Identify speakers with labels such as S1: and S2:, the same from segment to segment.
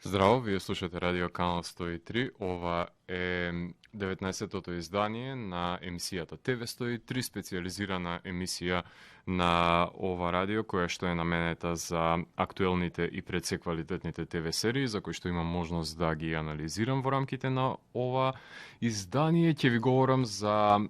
S1: Здраво, вие слушате Радио Канал 103. Ова е 19-тото издание на емисијата ТВ 103, специализирана емисија на ова радио, која што е наменета за актуелните и предсеквалитетните ТВ серии, за кои што имам можност да ги анализирам во рамките на ова издание. Ќе ви говорам за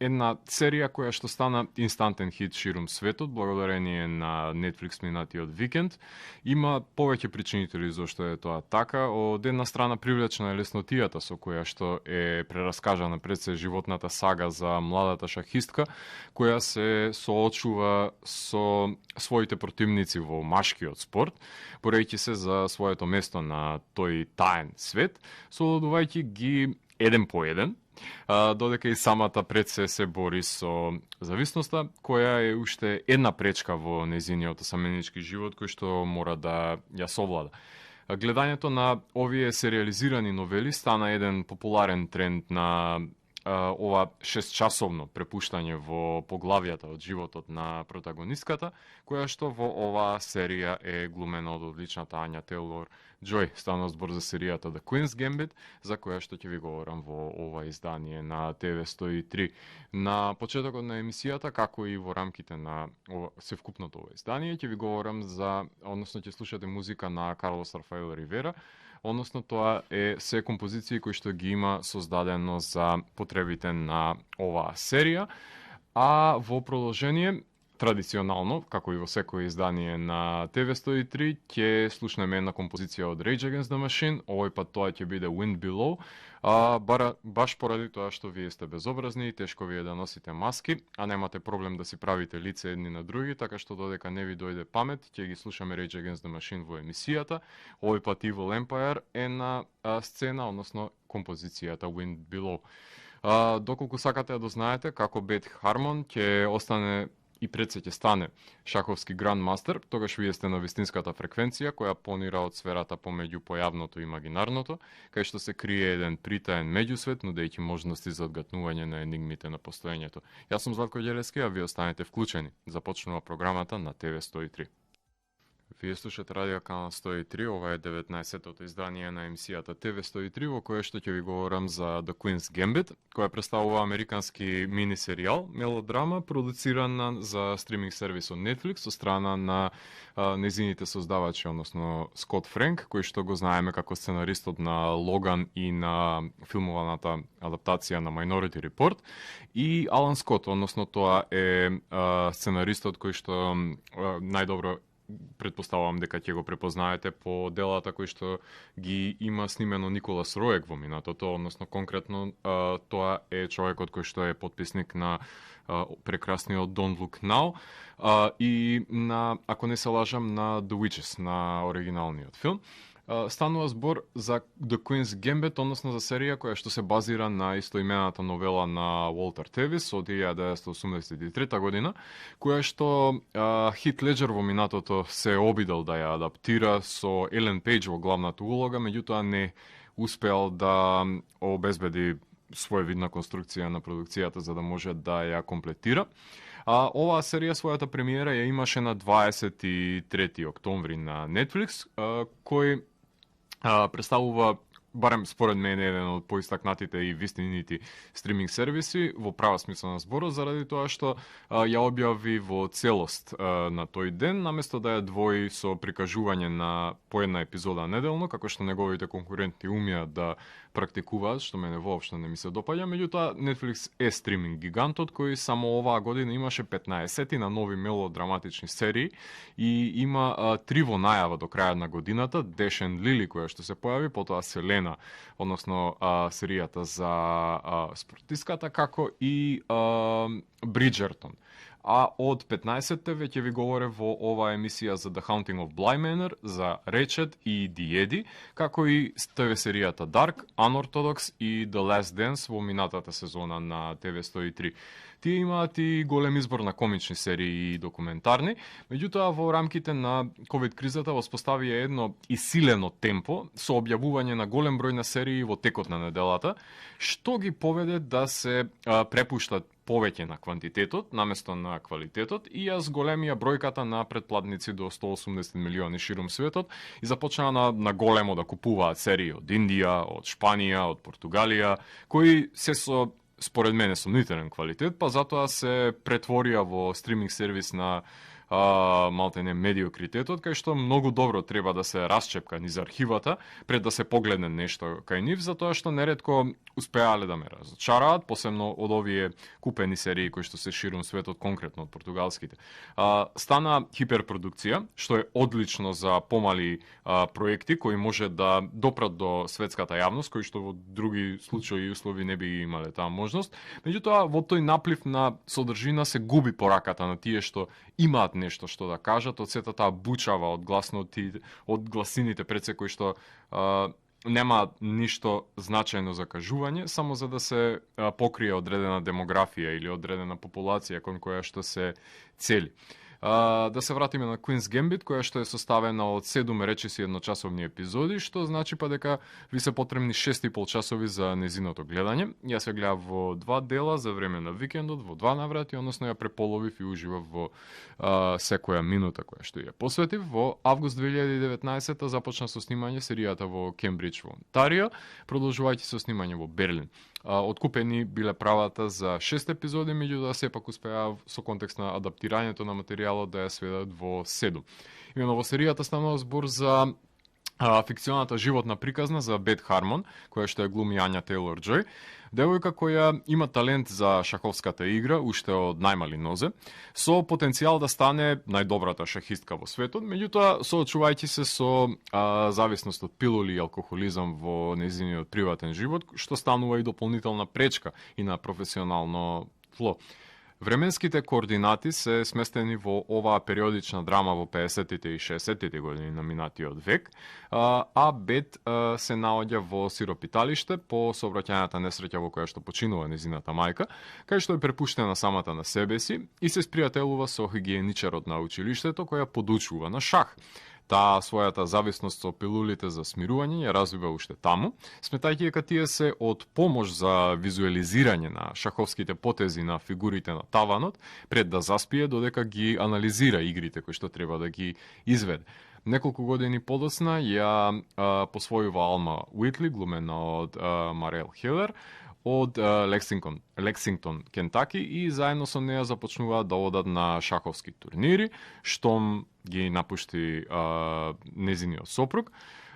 S1: една серија која што стана инстантен хит ширум светот, благодарение на Netflix минатиот викенд. Има повеќе причинители зашто е тоа така. Од една страна привлечна е леснотијата со која што е прераскажана пред се животната сага за младата шахистка, која се соочува со своите противници во машкиот спорт, борејќи се за своето место на тој таен свет, солодувајќи ги еден по еден, додека и самата пред се бори со зависноста, која е уште една пречка во незиниот саменички живот кој што мора да ја совлада. Гледањето на овие сериализирани новели стана еден популарен тренд на ова 6-часовно препуштање во поглавјата од животот на протагонистката, која што во оваа серија е глумена од одличната Ања Тейлор-Џој. Стана збор за серијата The Queen's Gambit, за која што ќе ви говорам во ова издание на ТВ 103. На почетокот на емисијата, како и во рамките на севкупното ова издание, ќе ви говорам за, односно ќе слушате музика на Карлос Рафаел Ривера, односно тоа е се композиции кои што ги има создадено за потребите на оваа серија, а во продолжение, традиционално, како и во секое издание на ТВ 103, ќе слушнеме една композиција од Rage Against the Machine, овој пат тоа ќе биде Wind Below, баш поради тоа што вие сте безобразни и тешко ви е да носите маски, а немате проблем да си правите лице едни на други, така што додека не ви дојде памет, ќе ги слушаме Rage Against the Machine во емисијата. Овој пат Evil Empire е на сцена, односно композицијата Wind Below. Доколку сакате да знаете како Бет Хармон ќе остане и пред се ќе стане шаховски грандмастер, тогаш вие сте на вистинската фреквенција која понира од сферата помеѓу појавното и имагинарното, кај што се крие еден притаен меѓусвет, нудејќи можности за одгатнување на енигмите на постоењето. Јас сум Златко Ѓелески, а вие останете вклучени. Започнува програмата на ТВ 103. Вие слушате Радио Канал 103, ова е 19-тото издание на емисијата ТВ 103, во кое што ќе ви говорам за The Queen's Gambit, која представува американски мини серијал, мелодрама, продуцирана за стриминг сервисот Netflix со страна на незините создавачи, односно Скот Френк, кој што го знаеме како сценаристот на Логан и на филмованата адаптација на Minority Report, и Алан Скот, односно тоа е сценаристот кој што најдобро предпоставувам дека ќе го препознаете по делата кои што ги има снимено Николас Роек во минатото, односно конкретно тоа е човекот кој што е потписник на прекрасниот Don't Look Now и на, ако не се лажам, на The Witches, на оригиналниот филм. Станува збор за The Queen's Gambit, односно за серија која што се базира на истоимената новела на Уолтер Тевис од 1983 година, која што Хит Леџер во минатото се обидел да ја адаптира со Елен Пејдж во главната улога, меѓутоа не успеал да обезбеди своевидна конструкција на продукцијата за да може да ја комплетира. Оваа серија својата премиера ја имаше на 23 октомври на Netflix, кој представува, барем според мене, еден од поистакнатите и вистинити стриминг сервиси во права смисла на зборот, заради тоа што ја објави во целост на тој ден, наместо да ја двои со прикажување на по една епизода неделно, како што неговите конкуренти умеат да практикуваат, што мене воопшто не ми се допаѓа. Меѓутоа, Netflix е стриминг гигантот кој само оваа година имаше 15 на нови мелодраматични серии и има 3 во најава до крајот на годината: Dash and Lily, која што се појави, потоа Селена, односно серијата за спортистката, како и Бриджертон. А од 15-те веќе ви говоре во оваа емисија за The Haunting of Bly Manor, за Речет и Диеди, како и ТВ серијата Dark, Unorthodox и The Last Dance во минатата сезона на ТВ 103. Тие имаат и голем избор на комични серии и документарни, меѓутоа во рамките на ковид кризата воспоставија едно исилено темпо со објавување на голем број на серии во текот на неделата, што ги поведе да се препуштат повеќе на квантитетот наместо на квалитетот и ја зголемија бројката на претплатници до 180 милиони ширум светот и започнаа на големо да купуваат серии од Индија, од Шпанија, од Португалија, кои се со според мене сомнителен квалитет, па затоа се претворија во стриминг сервис на малтене медиокритетот, кај што многу добро треба да се расчепка низ архивата пред да се погледне нешто кај нив, затоа што неретко успеале да ме разочараат, посебно од овие купени серии кои што се ширум светот, конкретно од португалските. Стана хиперпродукција, што е одлично за помали проекти кои може да допрат до светската јавност, кои што во други случаи и услови не би имале таа можност. Меѓутоа, во тој наплив на содржина се губи пораката на тие што имаат нешто што да кажат, од сета таа бучава од од гласините пред се кои што нема ништо значајно за кажување, само за да се покрие одредена демографија или одредена популација кон која што се цели. Да се вратиме на Queen's Gambit, која што е составена од 7 речиси едночасовни епизоди, што значи па дека ви се потребни 6,5 часови за незиното гледање. Јас ја гледав во 2 дела за време на викендот, во 2 наврати, односно ја преполовив и уживав во секоја минута која што ја посветив. Во август 2019 започна со снимање серијата во Кембридж во Онтарио, продолжувајќи со снимање во Берлин. Откупени биле правата за 6 епизоди, меѓутоа сепак успеа со контекст на адаптирањето на материјалот да ја сведат во 7. Именно во серијата станува збор за фикционалната животна приказна за Бет Хармон, која што ја глуми Ања Тейлор-Џој, девојка која има талент за шаховската игра уште од најмали нозе, со потенцијал да стане најдобрата шахистка во светот, меѓутоа соочувајќи се со зависност од пилули и алкохолизам во нејзиниот приватен живот, што станува и дополнителна пречка и на професионално тло. Временските координати се сместени во оваа периодична драма во 50-тите и 60-тите години на минатиот век, а Бет се наоѓа во сиропиталиште по сообраќајната несреќа во која што починува незината мајка, кај што е препуштена самата на себе си и се спријателува со хигиеничарот на училиштето која подучува на шах. Таа својата зависност со пилулите за смирување ја развива уште таму, сметајќи дека тие се од помош за визуализирање на шаховските потези на фигурите на таванот, пред да заспие додека ги анализира игрите кои што треба да ги изведе. Неколку години подоцна ја посвојува Алма Уитли, глумена од Марел Хелер, од Лексингтон, Кентаки, и заедно со неја започнуваат да одат на шаховски турнири, штом ги напушти незиниот сопруг.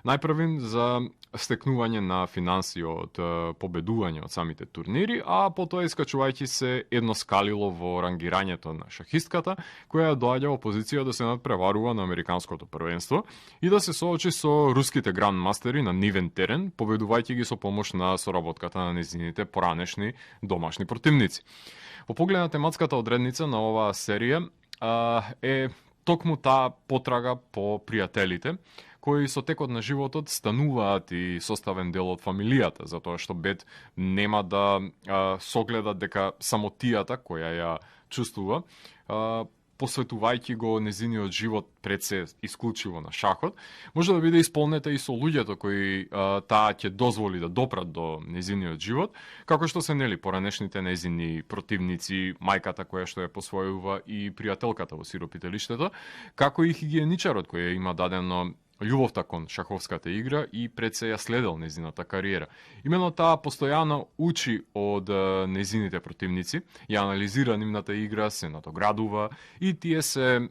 S1: Најпрвин за стекнување на финанси од победување од самите турнири, а потоа искачувајќи се едно скалило во рангирањето на шахистката, која доаѓа во позиција да се надпреварува на американското првенство и да се соочи со руските грандмастери на нивен терен, победувајќи ги со помош на соработката на незините поранешни домашни противници. Во поглед на тематската одредница на оваа серија е токму таа потрага по пријателите, кои со текот на животот стануваат и составен дел од фамилијата, затоа што Бет нема да согледа дека само тијата која ја чувствува, посветувајќи го незиниот живот пред се исклучиво на шахот, може да биде исполнета и со луѓето кои таа ќе дозволи да допрат до незиниот живот, како што се нели поранешните незини противници, мајката која што ја посвојува и пријателката во сиропиталиштето, како и хигиеничарот кој има дадено љубовта кон шаховската игра и пред се ја следел незината кариера. Именно таа постојано учи од незините противници, ја анализира нивната игра, се надоградува и тие се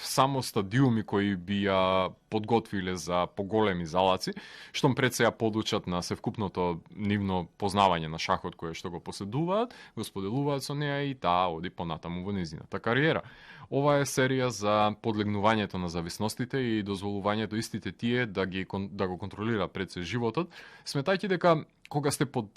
S1: само стадиуми кои би ја подготвиле за поголеми залаци, штом пред се ја подучат на севкупното нивно познавање на шахот кое што го поседуваат, го споделуваат со неа и таа оди понатаму во незината кариера. Ова е серија за подлегнувањето на зависностите и дозволувањето истите тие да го контролира пред се животот, сметајќи дека кога сте под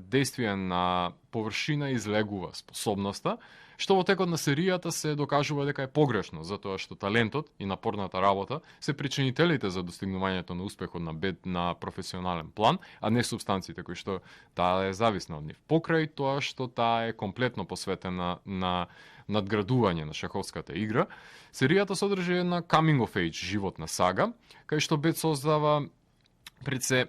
S1: действие на површина излегува способноста, што во текот на серијата се докажува дека е погрешно, затоа што талентот и напорната работа се причинителите за достигнувањето на успехот на Бет на професионален план, а не субстанциите кои што таа е зависна од нив. Покрај тоа што таа е комплетно посветена на надградување на шаховската игра, серијата содржи една coming of age животна сага, кај што Бет создава пред се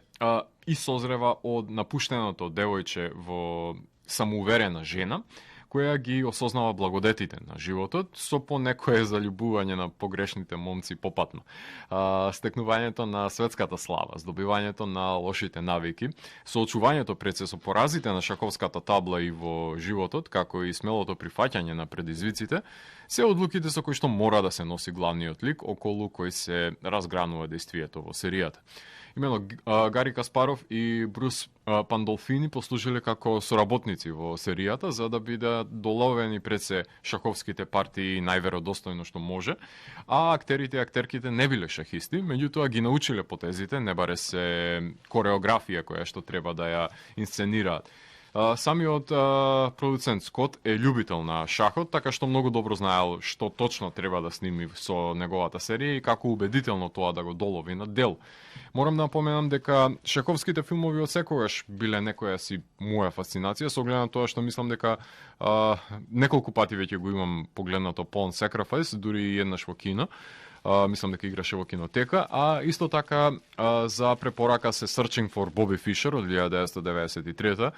S1: и созрева од напуштеното девојче во самоуверена жена, која ги осознава благодетите на животот со по некое заљубување на погрешните момци попатно. Стекнувањето на светската слава, здобивањето на лошите навики, соочувањето пред се со поразите на шаковската табла и во животот, како и смелото прифаќање на предизвиците, се одлуките со кои што мора да се носи главниот лик околу кој се разгранува действието во серијата. Имено Гари Каспаров и Брус Пандолфини послужиле како соработници во серијата за да бидат доловени пред се шаховските партии најверодостојно што може, а актерите и актерките не биле шахисти, меѓутоа ги научиле потезите, не баре се кореографија која што треба да ја инсценираат. Самиот продуцент Скот е љубител на шахот, така што многу добро знаел што точно треба да сними со неговата серија и како убедително тоа да го долови на дел. Морам да напоменам дека шаховските филмови од секогаш биле некоја си моја фасцинација, со оглед на тоа што мислам дека неколку пати веќе го имам погледнато Pawn Sacrifice, дури и еднаш во кино. Мислам дека играше во кинотека, а исто така за препорака се Searching for Bobby Fischer од 1993,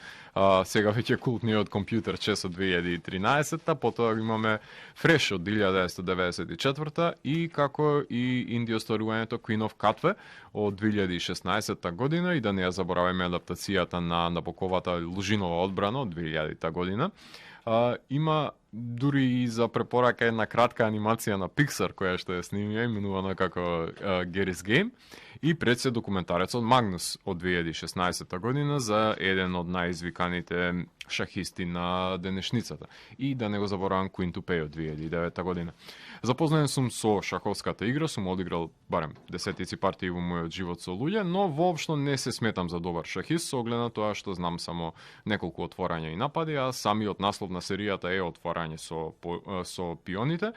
S1: сега веќе култниот компјутер чес од 2013, потоа имаме Fresh од 1994 и како и инди остварувањето Queen of Katwe од 2016 година и да не ја забораваме адаптацијата на Набоковата Лужинова одбрана од 2000 година. Има дури и за препорака една кратка анимација на Pixar која што е снимија, именувана како Garry's Game, и пред се документарецот Магнус од 2016 година за еден од најизвиканите шахисти на денешницата. И да не го заборавам Queen to Pay од 2009 година. Запознаен сум со шаховската игра, сум одиграл барем десетици партии во мојот живот со луѓе, но воопшто не се сметам за добар шахист, со оглед на тоа што знам само неколку отворања и напади, а самиот наслов на серијата е отворање со пионите,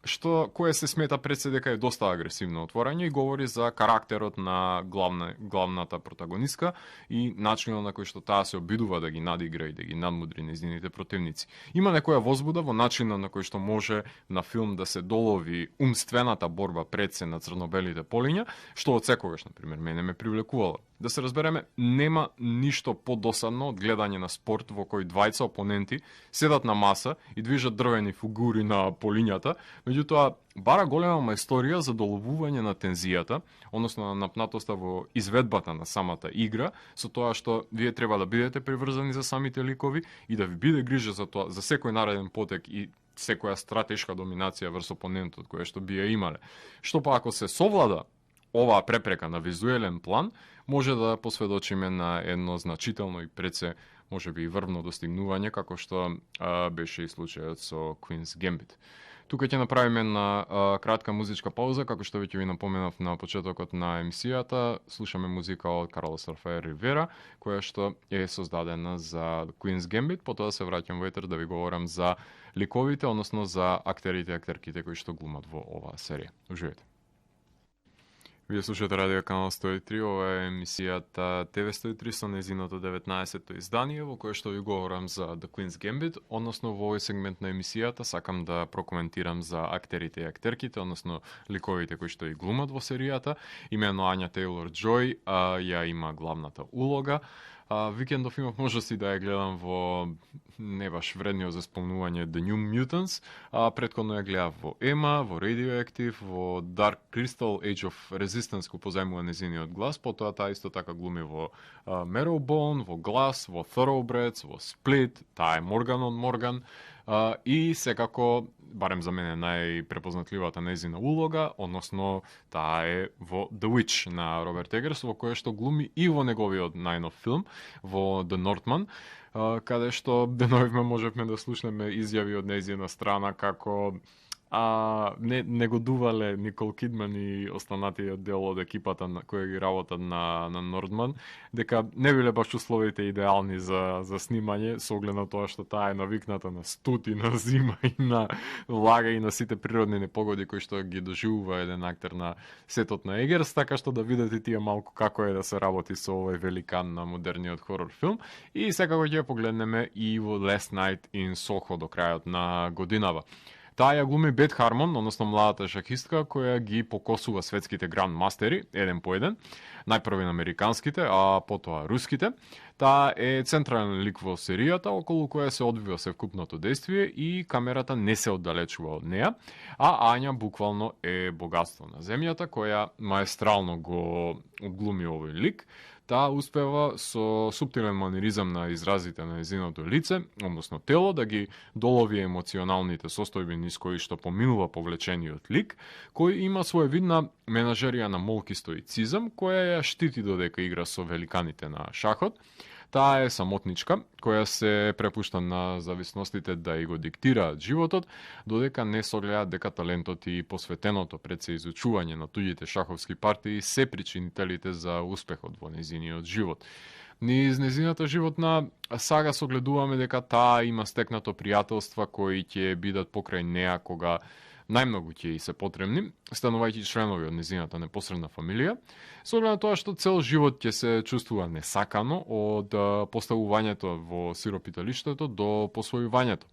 S1: што кое се смета пред се дека е доста агресивно отворање и говори за карактерот на главната протагонистка и начинот на кој што таа се обидува да ги надигра и да ги надмудри нејзините противници. Има некоја возбуда во начинот на кој што може на филм да се долови умствената борба пред се на црнобелите полиња, што од секогаш, например, мене ме привлекувало. Да се разбереме, нема ништо подосадно од гледање на спорт во кој двајца опоненти седат на маса и движат дрвени фигури на полињата, меѓутоа бара голема мајсторија за доловување на тензијата, односно на напнатоста во изведбата на самата игра, со тоа што вие треба да бидете приврзани за самите ликови и да ви биде грижа за тоа, за секој нареден потек и секоја стратешка доминација врз опонентот која што би ја имале. Што па ако се совлада оваа препрека на визуелен план, може да посведочиме на едно значително и пред се можеби и врвно достигнување, како што беше и случајот со Queen's Gambit. Тука ќе направиме една кратка музичка пауза, како што веќе ви напоменав на почетокот на емисијата. Слушаме музика од Карлос Рафаел Ривера, која што е создадена за Queen's Gambit, потоа се враќам во етер да ви говорам за ликовите, односно за актерите и актерките кои што глумат во оваа серија. Уживете. Вие слушате Радио Канал 103, ова е емисијата ТВ103 со незиното 19-то издание, во кое што ви говорам за The Queen's Gambit, односно во овој сегмент на емисијата сакам да прокоментирам за актерите и актерките, односно ликовите кои што и глумат во серијата. Имено Ања Тейлор-Џој ја има главната улога. Викендов имав можности да ја гледам во не баш вредниот за спомнување The New Mutants, претходно ја гледав во Ема, во Radioactive, во Dark Crystal, Age of Resistance, кој позајмува незиниот глас, потоа таа исто така глуми во Marrowbone, во Glass, во Thoroughbreds, во Split, таа е Морган од Морган, и секако, барем за мене најпрепознатливата незина улога, односно таа е во The Witch на Роберт Егерс, во која што глуми и во неговиот најнов филм, во The Northman, каде што деновивме можевме да слушнеме изјави од незина страна како не го дувале Никол Кидман и останатиот дел од екипата на која ги работат на Нордман, дека не биле баш условите идеални за снимање, со оглед на тоа што таа е навикната на студ и на зима и на влага и на сите природни непогоди кои што ги доживува еден актер на сетот на Егерс, така што да видите тие малку како е да се работи со овој великан на модерниот хорор филм и секако ќе погледнеме и во Last Night in Soho до крајот на годинава. Таа ја глуми Бет Хармон, односно младата шахистка, која ги покосува светските грандмастери, еден по еден, најпрво американските, а потоа руските. Таа е централен лик во серијата, околу која се одвива севкупното действие и камерата не се оддалечува од неа, а Ања буквално е богатство на земјата, која маестрално го одглуми овој лик. Таа успева со суптилен маниризам на изразите на нејзиното лице, односно тело, да ги долови емоционалните состојби низ кои што поминува повлечениот лик, кој има своевидна менажерија на молки стоицизам, која ја штити додека игра со великаните на шахот. Таа е самотничка, која се препушта на зависностите да и го диктираат животот, додека не согледа дека талентот и посветеното пред се изучување на туѓите шаховски партии се причинителите за успехот во нејзиниот живот. Низ нејзината животна сага согледуваме дека таа има стекнато пријателства кои ќе бидат покрај неа кога најмногу ќе и се потребни, станувајќи членови од нејзината непосредна фамилија, со оглед на тоа што цел живот ќе се чувствува несакано од поставувањето во сиропиталиштето до посвојувањето.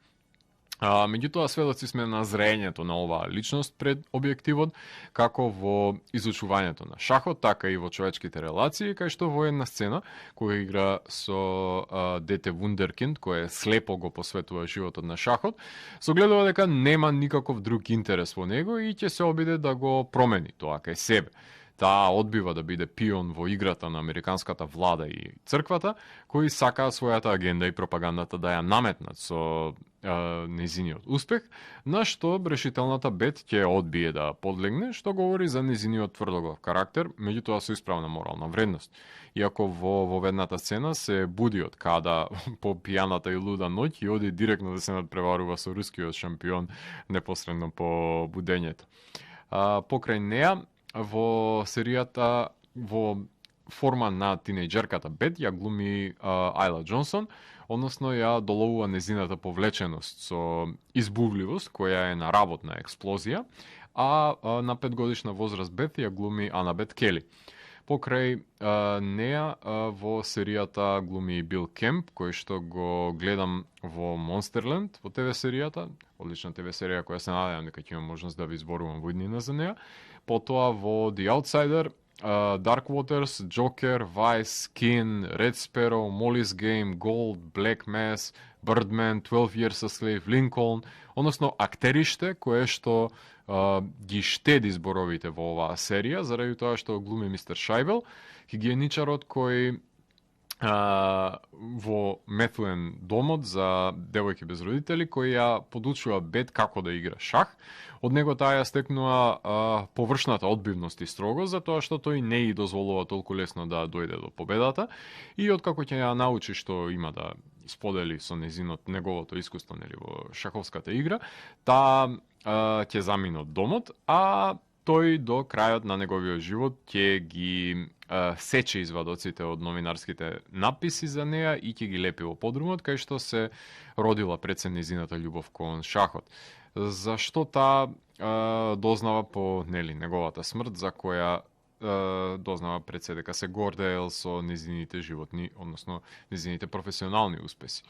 S1: Меѓутоа, сведоци сме на зрењето на оваа личност пред објективот, како во изучувањето на шахот, така и во човечките релации, кај што во една сцена, која игра со дете вундеркинд, кое слепо го посветува животот на шахот, согледува дека нема никаков друг интерес во него и ќе се обиде да го промени тоа кај себе. Таа одбива да биде пион во играта на американската влада и црквата, кои сакаат својата агенда и пропагандата да ја наметнат со нејзиниот успех, на што решителната Бет ќе одбие да подлегне, што говори за нејзиниот тврдоглав карактер, меѓутоа со исправна морална вредност. Иако во воведната сцена се буди од када по пијаната и луда ноќ и оди директно да се надпреварува со рускиот шампион непосредно по будењето. Покрај неа, во серијата, во форма на тинејџерката Бет ја глуми Ајла Џонсон, односно ја доловува незината повлеченост со избувливост, која е на работна експлозија, а на 5 годишна возраст Бет ја глуми Анабет Кели. Покрај неа во серијата глуми Бил Кемп, кој што го гледам во Монстерленд, во ТВ серијата, одлична ТВ серија која се надевам дека ќе имам можност да ви изборувам во иднина за неа. Потоа во The Outsider, Dark Waters, Joker, Vice, Skin, Red Sparrow, Molly's Game, Gold, Black Mass, Birdman, 12 Years a Slave, Lincoln, односно актериште кое што ги штеди зборовите во оваа серија, заради тоа што глуми мистер Шајбел, хигиеничарот кој во Метуен домот за девојки без родители, кој ја подучува Бет како да игра шах. Од него таа ја стекнува површната одбивност и строго, затоа што тој не и дозволува толку лесно да дојде до победата, и откако ќе ја научи што има да сподели со неговото искуство нели во шаховската игра, таа ќе замине од домот, а тој до крајот на неговиот живот ќе ги сече извадоците од новинарските написи за неа и ќе ги лепи во подрумот, кај што се родила пред се незината љубов кон шахот. Зашто таа дознава по неговата смрт, за која дознава пред се дека се гордеел со незините животни, односно незините професионални успеси.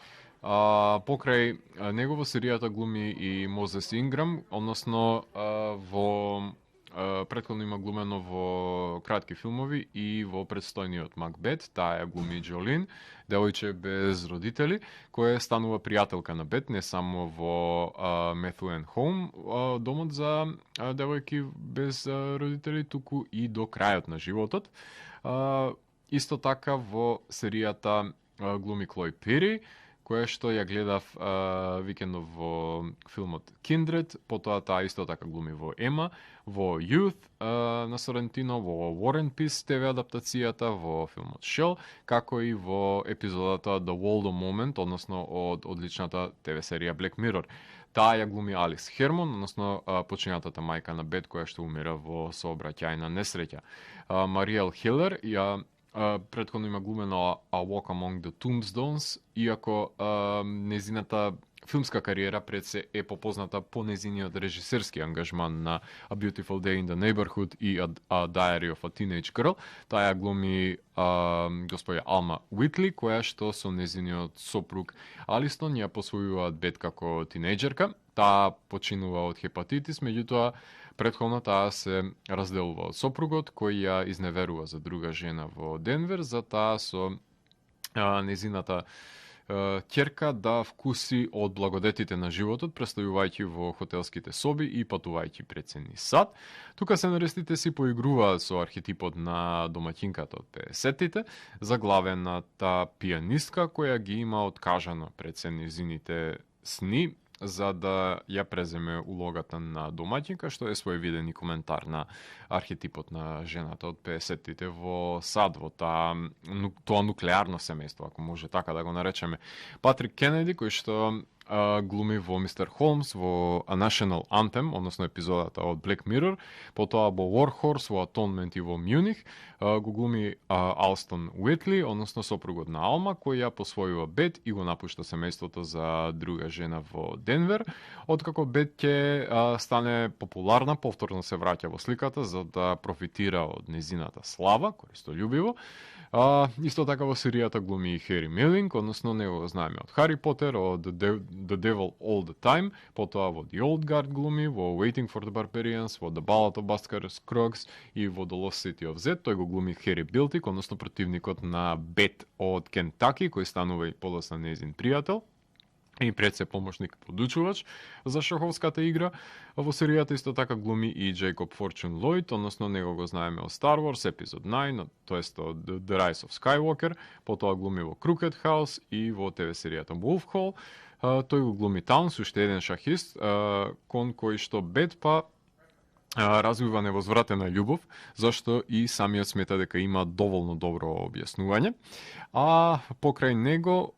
S1: Покрај него во серијата глуми и Мозес Инграм, односно во претходно има глумено во кратки филмови и во предстојниот Макбет, таа ја глуми Джолин, девојче без родители, која станува пријателка на Бет, не само во Methuen Home, домот за девојки без родители, туку и до крајот на животот. Исто така во серијата глуми Клој Пери, која што ја гледав викендов во филмот Kindred, потоа таа исто така глуми во Ема, во Youth на Соррентино, во War and Peace ТВ адаптацијата, во филмот Shell, како и во епизодата The Waldo Moment, односно од одличната ТВ серија Black Mirror. Таа ја глуми Алис Хермон, односно починатата мајка на Бет, која што умира во сообраќајна несреќа. Мариел Хилер ја претходно има глумено A Walk Among the Tombstones, иако незината филмска кариера пред се е попозната по незиниот режисерски ангажман на A Beautiful Day in the Neighborhood и A Diary of a Teenage Girl. Таа ја глуми господја Алма Уитли, која што со незиниот сопруг Алистон ја посвојуваат Бет како тинејџерка. Таа починува од хепатитис, меѓутоа претходно таа се разделува од сопругот, кој ја изневерува за друга жена во Денвер, за таа со незината ќерка да вкуси од благодетите на животот, престојувајќи во хотелските соби и патувајќи преценни сад. Тука сценаристите си поигруваат со архетипот на домаќинката од 50-тите, заглавената пианистка која ги има откажано преценизините сни за да ја преземе улогата на домаќинка, што е своевиден и коментар на архетипот на жената од 50-тите во сад, во тоа нуклеарно семејство, ако може така да го наречеме. Патрик Кенеди, кој што глуми во Мистер Холмс, во A National Anthem, односно епизодата од Black Mirror, потоа во Warhorse, во Atonement и во Мюних, го глуми Алстон Уитли, односно сопругот на Алма, кој ја посвојува Бет и го напушта семејството за друга жена во Денвер. Откако Бет ќе стане популарна, повторно се враќа во сликата за да профитира од незината слава, користолюбиво. Исто така во серијата глуми и Хери Мелинг, односно него го знаеме од Хари Потер, од The Devil All the Time, потоа во The Old Guard глуми, во Waiting for the Barbarians, во The Ballad of Buster Scruggs и во The Lost City of Z. Тој го глуми Хери Билтик, односно противникот на Бет од Кентаки, кој станува и подоцна нејзин пријател и пред се помошник подучувач за шаховската игра. Во серијата исто така глуми и Джейкоб Форчун Лојд, односно него го знаеме од Star Wars, епизод 9, тоест од The Rise of Skywalker, потоа глуми во Crooked House и во ТВ серијата Wolf Hall. Тој го глуми Таунс, уште еден шахист, кон кој што Бет развива невозвратена љубов, зашто и самиот смета дека има доволно добро објаснување. А покрај него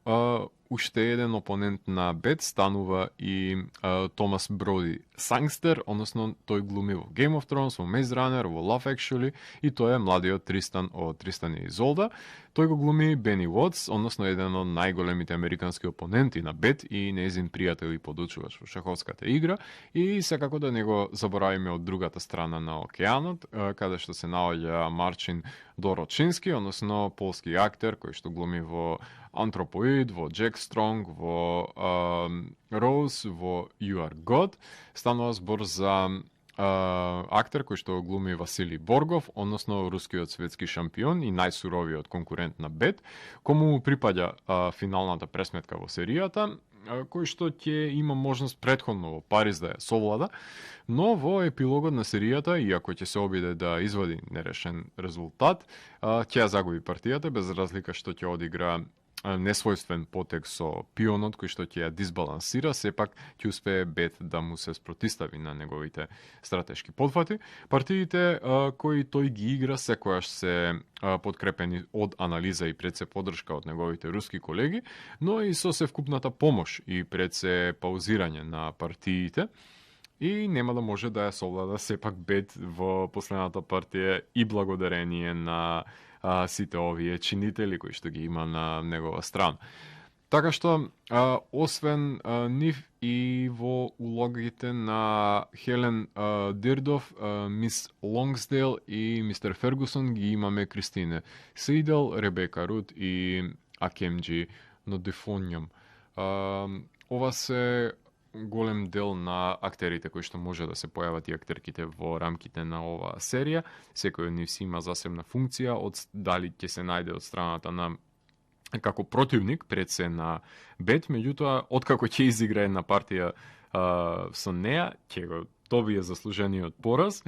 S1: уште еден опонент на Бет станува и Томас Броди Сангстер, односно тој глуми во Game of Thrones, во Maze Runner, во Love Actually и тој е младиот Тристан од Тристан и Изолда. Тој го глуми Бени Уотс, односно еден од најголемите американски опоненти на Бет и нејзин пријател и подучувач во шаховската игра. И секако да не го заборавиме од другата страна на океанот, каде што се наоѓа Марчин Дорочински, односно полски актер кој што глуми во Антропоид, во Джек Стронг, во Роуз, во You Are God. Станува збор за актер кој што глуми Василий Боргов, односно рускиот светски шампион и најсуровиот конкурент на Бет, кому му припаѓа финалната пресметка во серијата, кој што ќе има можност претходно во Париз да ја совлада, но во епилогот на серијата, иако ќе се обиде да извади нерешен резултат, ќе ја загуби партијата, без разлика што ќе одигра несвојствен потек со пионот кој што ќе ја дисбалансира, сепак ќе успее Бет да му се спротистави на неговите стратешки потфати. Партиите кои тој ги игра секојаш се подкрепени од анализа и пред се поддршка од неговите руски колеги, но и со севкупната помош и пред се паузирање на партиите. И нема да може да ја совлада сепак Бет во последната партија и благодарение на сите овие чинители кои што ги има на негова страна. Така што, освен нив и во улогите на Хелен Дирдов, мис Лонгсдейл и мистер Фергусон ги имаме Кристине Сейдел, Ребека Рут и Акемджи Нодифоњам. Ова се голем дел на актерите кои што може да се појават и актерките во рамките на оваа серија. Секој од нив си има засебна функција, дали ќе се најде од страната на како противник пред се на Бет, меѓутоа откако ќе изигра една партија со неа, ќе го добие заслужениот пораз.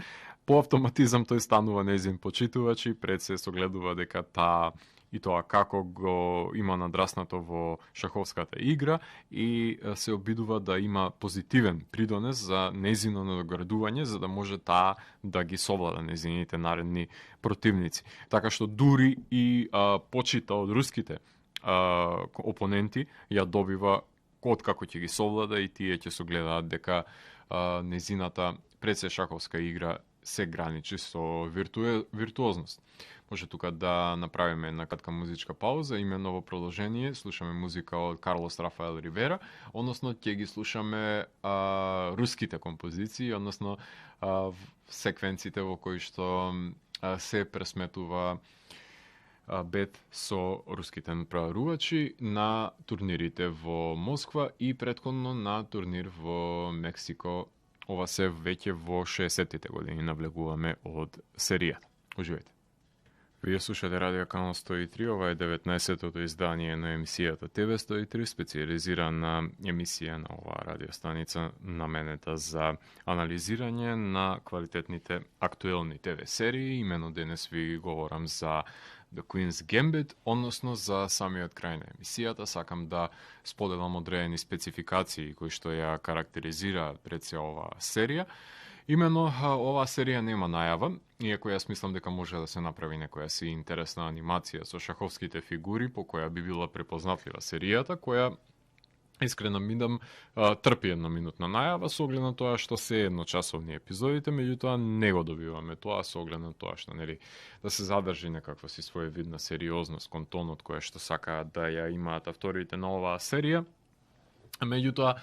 S1: По автоматизам тој станува нејзин почитувач и пред се согледува дека таа и тоа како го има надраснато во шаховската игра и се обидува да има позитивен придонес за нејзино надоградување, за да може таа да ги совлада нејзините наредни противници. Така што дури и почита од руските опоненти ја добива откако ќе ги совлада и тие ќе согледаат дека нејзината пред се шаховска игра се граничи со виртуозност. Може тука да направиме една кратка музичка пауза, имено во продолжение слушаме музика од Карлос Рафаел Ривера, односно ќе ги слушаме руските композиции, односно секвенците во кои што се пресметува Бет со руските праварувачи на турнирите во Москва и претходно на турнир во Мексико. Ова се веќе во 60-тите години навлегуваме од серијата. Уживајте. Вие слушате Радио Канал 103, ова е 19-тото издание на емисијата ТВ 103, специализирана емисија на оваа радиостаница наменета за анализирање на квалитетните актуелни ТВ серии. Имено денес ви говорам за The Queen's Gambit, односно за самиот крај на емисијата. Сакам да споделам одредени спецификации кои што ја карактеризираат пред се оваа серија. Имено, оваа серија нема најава, иако јас мислам дека може да се направи некоја си интересна анимација со шаховските фигури, по која би била препознатлива серијата, која искрено мидам трпи едноминутна најава со оглед на тоа што се едночасовни епизодите, меѓутоа не го добиваме тоа со оглед на тоа што нели да се задржи некаква си своевидна сериозност кон тонот која што сакаат да ја имаат авторите на оваа серија. Меѓутоа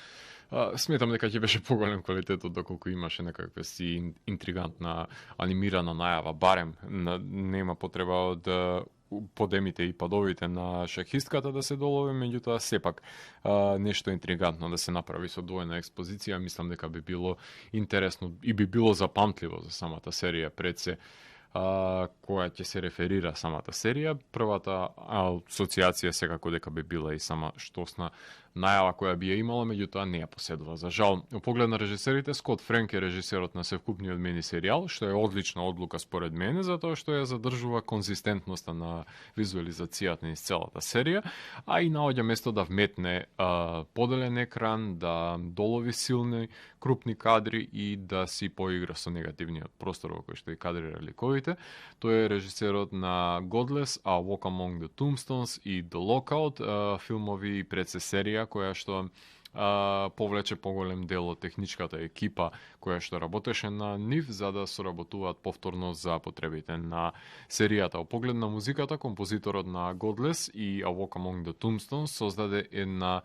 S1: сметам дека ќе беше поголем квалитетот доколку имаше некаква си интригантна анимирана најава, барем нема потреба од подемите и падовите на шахистката да се долови, меѓутоа сепак нешто интригантно да се направи со доена експозиција, мислам дека би било интересно и би било запамтливо за самата серија пред се, која ќе се реферира самата серија. Првата асоциација секако дека би била и сама штосна најава која би ја имала, меѓутоа не ја поседува. За жал, во поглед на режисерите, Скот Френк е режисерот на севкупниот мини серијал, што е одлична одлука според мене, затоа што ја задржува конзистентноста на визуализацијата низ целата серија, а и наоѓа место да вметне поделен екран, да долови силни, крупни кадри и да си поигра со негативниот простор во кој што и кадрира ликовите. Тој е режисерот на Godless, A Walk Among the Tombstones и The Lockout, филмови пред се серија која што повлече поголем дел од техничката екипа која што работеше на нив за да соработуваат повторно за потребите на серијата. Во поглед на музиката, композиторот на Godless и A Walk Among the Tombstones создаде една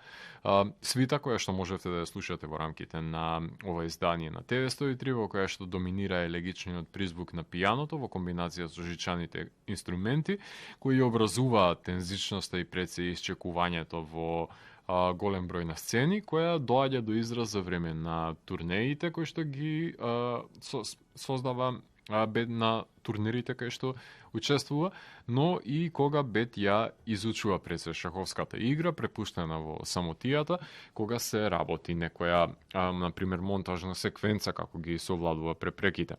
S1: свита која што можете да ја слушате во рамките на ова издание на ТВ 103, во која што доминира елегичниот призвук на пијаното во комбинација со жичаните инструменти кои образуваат тензичноста и пред се исчекувањето во голем број на сцени, која доаѓа до израз за време на турнеите кои што ги создава Бет на турнирите кај што учествува, но и кога Бет ја изучува пред се шаховската игра, препуштена во самотијата, кога се работи некоја, например, монтажна секвенца како ги совладува препреките.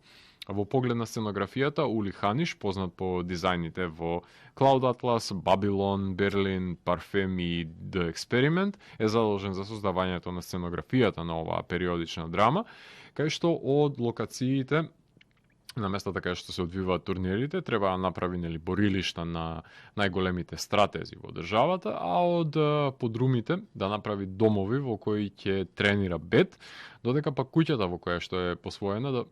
S1: Во поглед на сценографијата, Ули Ханиш, познат по дизајните во Cloud Atlas, Babylon, Berlin, Parfum и The Experiment, е задолжен за создавањето на сценографијата на оваа периодична драма, кај што од локациите на местата кај што се одвиваат турнирите треба да направи борилишта на најголемите стратези во државата, а од подрумите да направи домови во кои ќе тренира Бет, додека пак куќата во која што е посвоена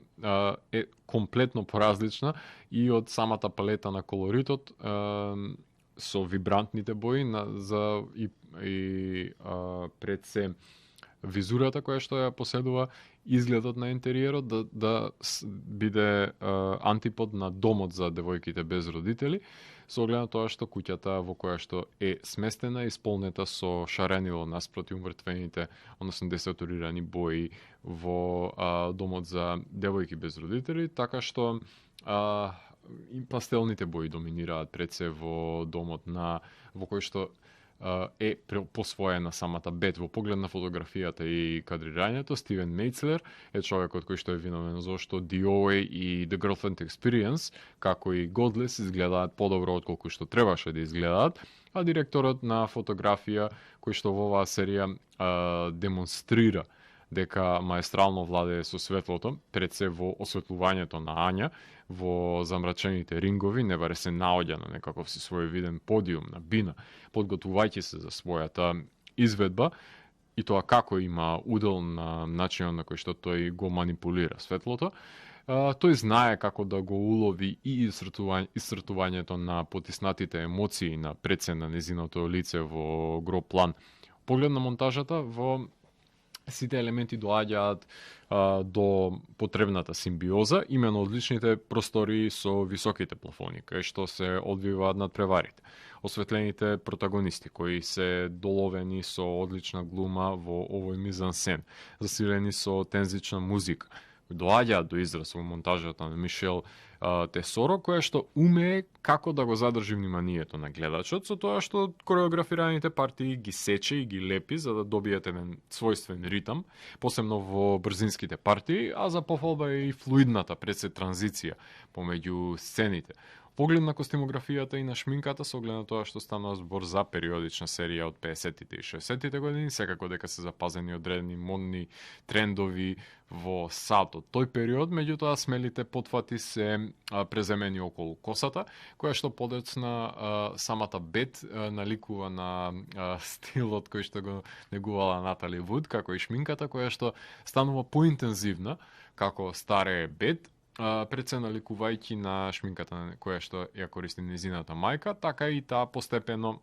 S1: е комплетно поразлична и од самата палета на колоритот со вибрантните бои и пред се визурата која што ја поседува, изгледот на интериерот да биде антипод на домот за девојките без родители, со оглед на тоа што куќата во која што е сместена е исполнета со шаренило наспроти умртвените, односно десатурирани бои во домот за девојки без родители, така што и пастелните бои доминираат пред се во домот во кој што е посвоена самата Бет. Во поглед на фотографијата и кадрирањето, Стивен Мејцлер е човекот кој што е виновен зашто DOA и The Girlfriend Experience, како и Godless, изгледаат подобро отколку што требаше да изгледаат, а директорот на фотографија кој што во оваа серија демонстрира дека маестрално владее со светлото, пред се во осветлувањето на Ања, во замрачените рингови, не баре се наоѓа на некаков си своевиден подиум на бина, подготвувајќи се за својата изведба, и тоа како има удел на начинот на кој што тој го манипулира светлото. Тој знае како да го улови и исцртувањето на потиснатите емоции на пред се на незиното лице во гро план. Поглед на монтажата, во сите елементи доаѓаат до потребната симбиоза, имено одличните простори со високите плафони, кај што се одвиваат надпреварите. Осветлените протагонисти, кои се доловени со одлична глума во овој мизансцен, засилени со тензична музика, доаѓаат до израз во монтажата на Мишел Тесоро, која што умее како да го задржи вниманието на гледачот со тоа што кореографираните партии ги сече и ги лепи за да добиете еден својствен ритам, посебно во брзинските партии, а за пофалба е и флуидната пред транзиција помеѓу сцените. Поглед на костимографијата и на шминката со оглед на тоа што станува збор за периодична серија од 50-тите и 60-тите години, секако дека се запазени одредени модни трендови во сад од тој период, меѓутоа смелите потфати се преземени околу косата, која што подоцна самата Бет наликува на стилот кој што го негувала Натали Вуд, како и шминката која што станува поинтензивна како старее Бет, пред се наликувајќи на шминката која што ја користи незината мајка, така и таа постепено,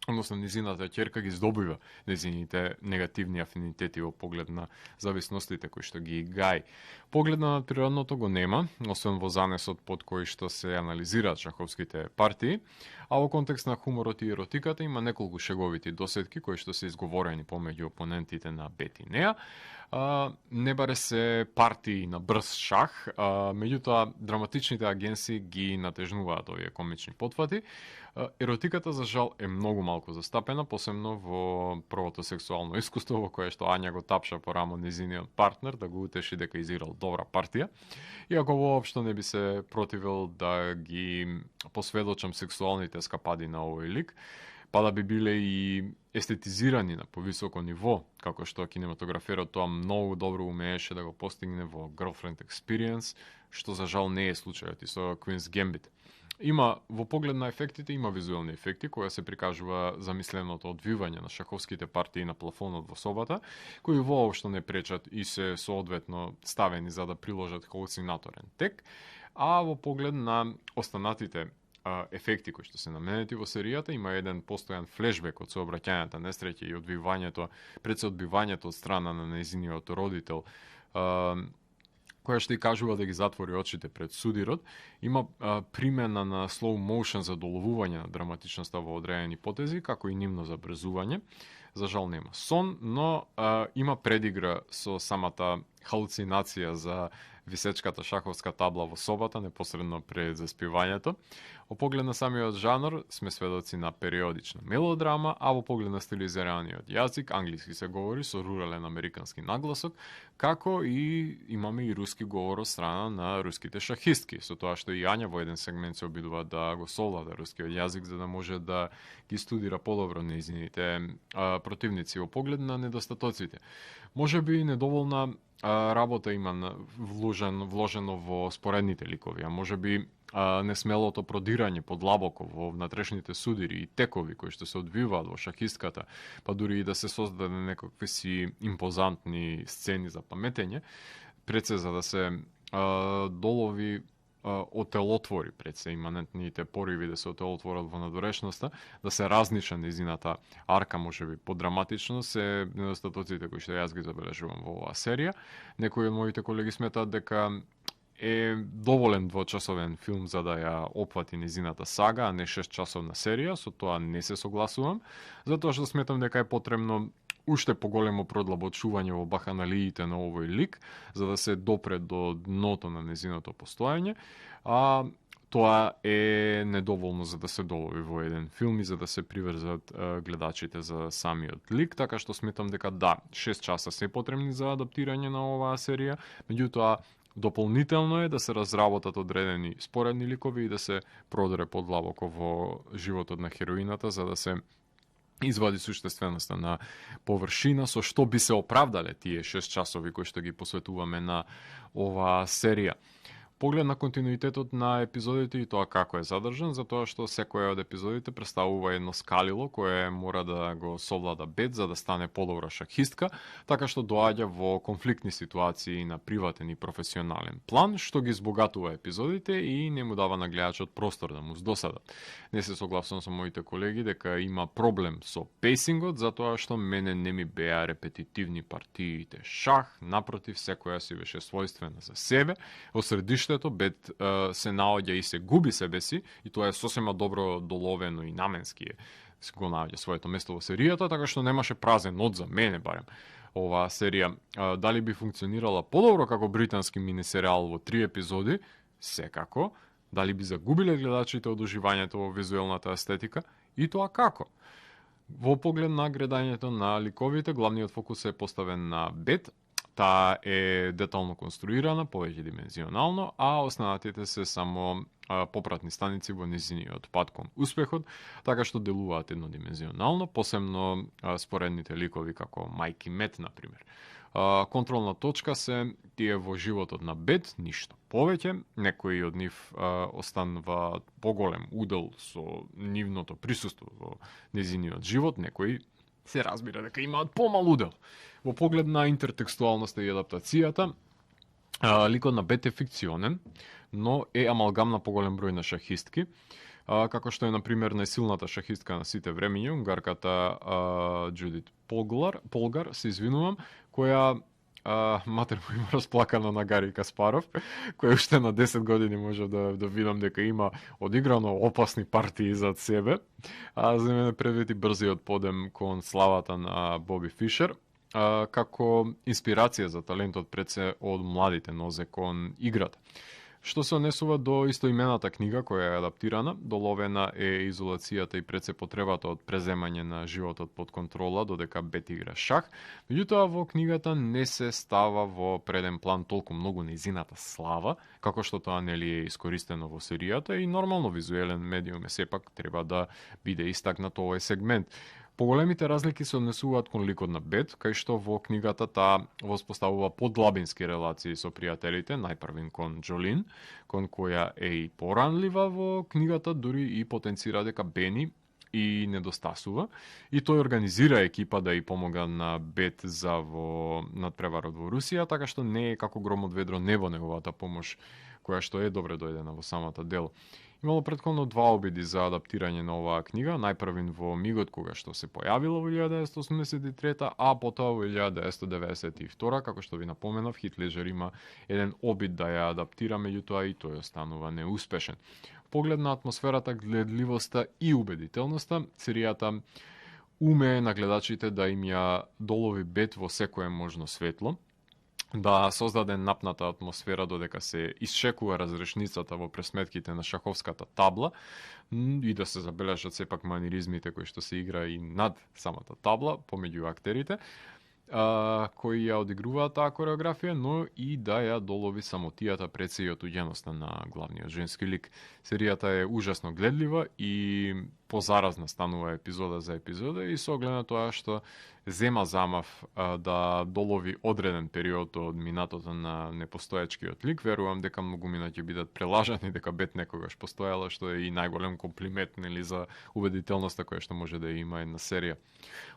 S1: односно незината ќерка ги здобива незините негативни афинитети во поглед на зависностите кои што ги гаи. Поглед на природното го нема, освен во занесот под кој што се анализираат шаховските партии, а во контекст на хуморот и еротиката има неколку шеговити досетки кои што се изговорени помеѓу опонентите на Бет и неа. Не баре се партии на брз шах, меѓутоа драматичните агенции ги натежнуваат овие комични потфати. Еротиката за жал е многу малку застапена, посебно во првото сексуално искуство во кое што Ања го тапша по рамо незиниот партнер да го утеши дека изиграл добра партија. Иако воопшто не би се противил да ги посведочам сексуалните ескапади на овој лик, па да би биле и естетизирани на повисоко ниво, како што кинематограферот тоа многу добро умееше да го постигне во Girlfriend Experience, што за жал не е случајот и со Queen's Gambit. Има во поглед на ефектите има визуелни ефекти која се прикажува замисленото одвивање на шаховските партии на плафонот во собата, кои воопшто не пречат и се соодветно ставени за да приложат халуцинаторен тек, а во поглед на останатите ефекти кои што се наменети во серијата, има еден постојан флешбек од сообраќањата несреќа и одбивањето, пред се одбивањето од страна на нејзиниот родител, која што и кажува да ги затвори очите пред судирот. Има примена на slow motion за доловување на драматичноста во одредени потези, како и нивно забрзување. За жал нема сон, но има предигра со самата халуцинација за висечката шаховска табла во собата непосредно пред заспивањето. Во поглед на самиот жанр сме сведоци на периодична мелодрама, а во поглед на стилизираниот јазик англиски се говори со рурален американски нагласок, како и имаме и руски говор од страна на руските шахистки, со тоа што и Ања во еден сегмент се обидува да го совлада рускиот јазик за да може да ги студира подобро нејзините противници. Во поглед на недостатоците, може би недоволна работа има вложено во споредните ликови, а може би несмелото продирање подлабоко во внатрешните судири и текови кои што се одвиваат во шахистката, па дури и да се создаде некакви си импозантни сцени за паметење, пред се за да се долови отелотвори пред се иманентните пориви да се отелотворат во надворешноста, да се разнича незината арка, може би подраматично, се недостатоците кои што јас ги забележувам во оваа серија. Некои од моите колеги сметаат дека е доволен двочасовен филм за да ја опфати незината сага, а не 6-часовна серија, со тоа не се согласувам, затоа што сметам дека е потребно уште поголемо продлабочување во баханалиите на овој лик, за да се допре до дното на незиното постоење, а тоа е недоволно за да се долови во еден филм и за да се приврзат гледачите за самиот лик, така што сметам дека да, 6 часа се потребни за адаптирање на оваа серија, меѓутоа дополнително е да се разработат одредени споредни ликови и да се продре подлабоко во животот на хероината за да се извади суштественоста на површина со што би се оправдале тие 6 часови кои што ги посветуваме на оваа серија. Поглед на континуитетот на епизодите и тоа како е задржан, затоа што секој од епизодите представува едно скалило кое мора да го совлада Бет за да стане подобра шахистка, така што доаѓа во конфликтни ситуации на приватен и професионален план, што ги збогатува епизодите и не му дава на гледачот простор да му здосада. Не се согласувам со моите колеги дека има проблем со пейсингот, затоа што мене не ми беа репетитивни партиите шах, напротив, секоја си беше својствена за себе, Бет се наоѓа и се губи себе си, и тоа е сосема добро доловено и наменски го наоѓа своето место во серијата, така што немаше празен од за мене барем. оваа серија. Дали би функционирала подобро како британски минисеријал во 3 епизоди? Секако. Дали би загубиле гледачите од уживањето во визуелната естетика? И тоа како? Во поглед на гледањето на ликовите, главниот фокус е поставен на Бет. Таа е детално конструирана, повеќе димензионално, а останатите се само попратни станици во низиниот пат кон успехот, така што делуваат еднодимензионално, посебно споредните ликови како Майки Мет, например. Контролна точка се тие во животот на Бет, ништо повеќе. Некои од нив останува поголем удел со нивното присуство во незиниот живот, некои се разбира дека имаат помал удел. Во поглед на интертекстуалноста и адаптацијата, ликот на Бет е фикционен, но е амалгам на поголем број на шахистки, како што е, например, најсилната шахистка на сите времиња, унгарката Джудит Полгар, се извинувам, која матер му има расплакано на Гари Каспаров, кој уште на 10 години може да видам дека има одиграно опасни партии зад себе. За мене предвид и брзиот подем кон славата на Боби Фишер, како инспирација за талентот пред се од младите нозе кон играта. Што се однесува до истоимената книга која е адаптирана, доловена е изолацијата и пред се потребата од преземање на животот под контрола додека Бет игра шах. Меѓутоа во книгата не се става во преден план толку многу нејзината слава, како што тоа нели е искористено во серијата и нормално визуелен медиум е сепак треба да биде истакнат овој сегмент. Поголемите разлики се однесуваат кон ликот на Бет, кај што во книгата таа воспоставува подлабински релации со пријателите, најпрвин кон Джолин, кон која е и поранлива во книгата, дури и потенцира дека Бени и недостасува. И тој организира екипа да ја помога на Бет за во надпреварот во Русија, така што не е како гром од ведро небо неговата помош, која што е добре дојдена во самата дело. Имало претходно 2 обиди за адаптирање на оваа книга, најпрвин во мигот кога што се појавила во 1983, а потоа во 1992, како што ви напоменав, Хит Леџер има еден обид да ја адаптира, меѓутоа и тој останува неуспешен. Поглед на атмосферата, гледливоста и убедителноста, серијата умее на гледачите да им ја долови Бет во секое можно светло, да создаде напната атмосфера додека се исчекува разрешницата во пресметките на шаховската табла и да се забележат сепак маниризмите кои што се игра и над самата табла помеѓу актерите кои ја одигруваат таа кореографија, но и да ја долови самотијата пред се и отуѓеноста на главниот женски лик. Серијата е ужасно гледлива и позаразна станува епизода за епизода и со оглед на тоа што зема замав да долови одреден период од минатото на непостоечкиот лик, верувам дека многумина ќе бидат прелажани дека Бет некогаш постоела, што е и најголем комплимент нели за убедителноста која што може да има една серија.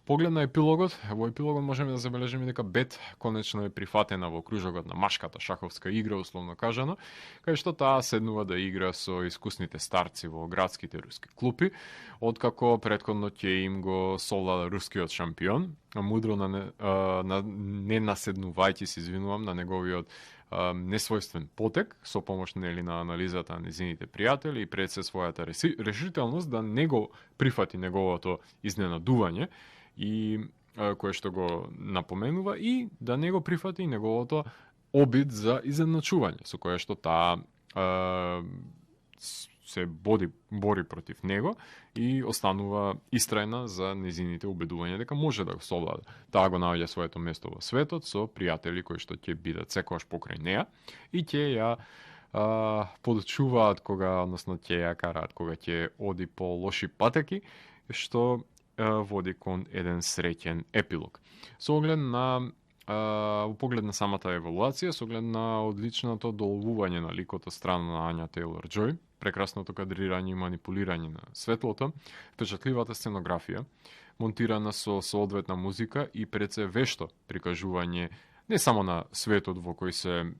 S1: Поглед на епилогот, во епилогот можеме да забележиме дека Бет конечно е прифатена во кружокот на машката шаховска игра, условно кажано, кај што таа седнува да игра со искусните старци во градските руски клупи, откако претходно ќе им го совлада рускиот шампион, мудро не наседнувајќи се извинувам на неговиот несвојствен потек со помош нели на анализата на незините пријатели и пред се својата решителност да не го прифати неговото изненадување и кое што го напоменува и да не го прифати неговото обид за изедначување со кое што таа се бори против него и останува истрајна за незините убедувања дека може да го совлада. Таа го наоѓа своето место во светот со пријатели кои што ќе бидат секогаш покрај неа и ќе ја подчуваат односно ќе ја караат кога ќе оди по лоши патеки, што води кон еден среќен епилог. Со оглед на во поглед на самата еволуација, со оглед на одличното доловување на ликот од страна на Ања Тейлор-Џој, прекрасното кадрирање и манипулирање на светлото, впечатливата сценографија, монтирана со соодветна музика и пред се вешто прикажување не само на светот во кој се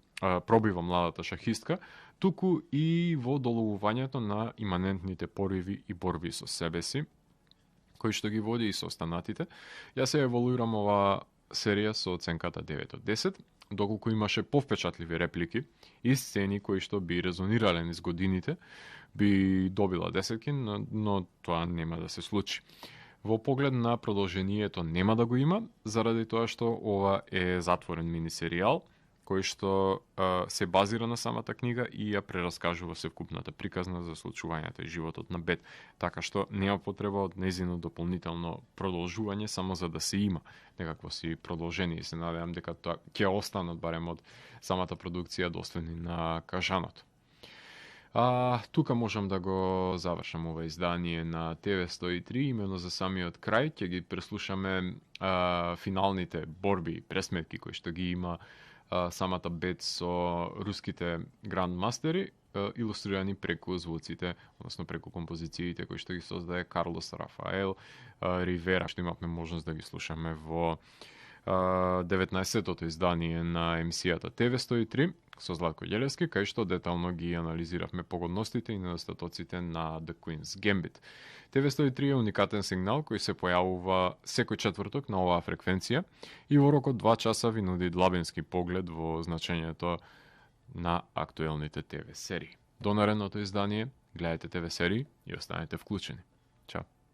S1: пробива младата шахистка, туку и во доловувањето на иманентните пориви и борби со себе си, кои што ги води и со останатите. Јас се еволуирам ова серија со оценката 9 од 10, доколку имаше повпечатливи реплики и сцени кои што би резонирале низ годините, би добила 10, но тоа нема да се случи. Во поглед на продолжението нема да го има, заради тоа што ова е затворен минисеријал, кој што се базира на самата книга и ја прераскажува севкупната приказна за случувањата и животот на Бет, така што нема потреба од незино дополнително продолжување само за да се има некакво си продолжение и се надевам дека тоа ќе останат барем од самата продукција достојни на кажаното. Тука можам да го завршам ова издание на ТВ 103, имено за самиот крај ќе ги преслушаме финалните борби и пресметки кои што ги има самата Бет со руските грандмастери, илустрирани преку звуците, односно преку композициите кои што ги создаде Карлос Рафаел Ривера, што имавме можност да ги слушаме во 19-тото издание на емисијата ТВ 103 со Златко Ѓелевски, кај што детално ги анализиравме погодностите и недостатоците на The Queen's Gambit. ТВ 103 е уникатен сигнал кој се појавува секој четврток на оваа фреквенција и во рок од 2 часа ви нуди длабински поглед во значењето на актуелните ТВ серии. До наредното издание, гледајте ТВ серии и останете вклучени. Чао!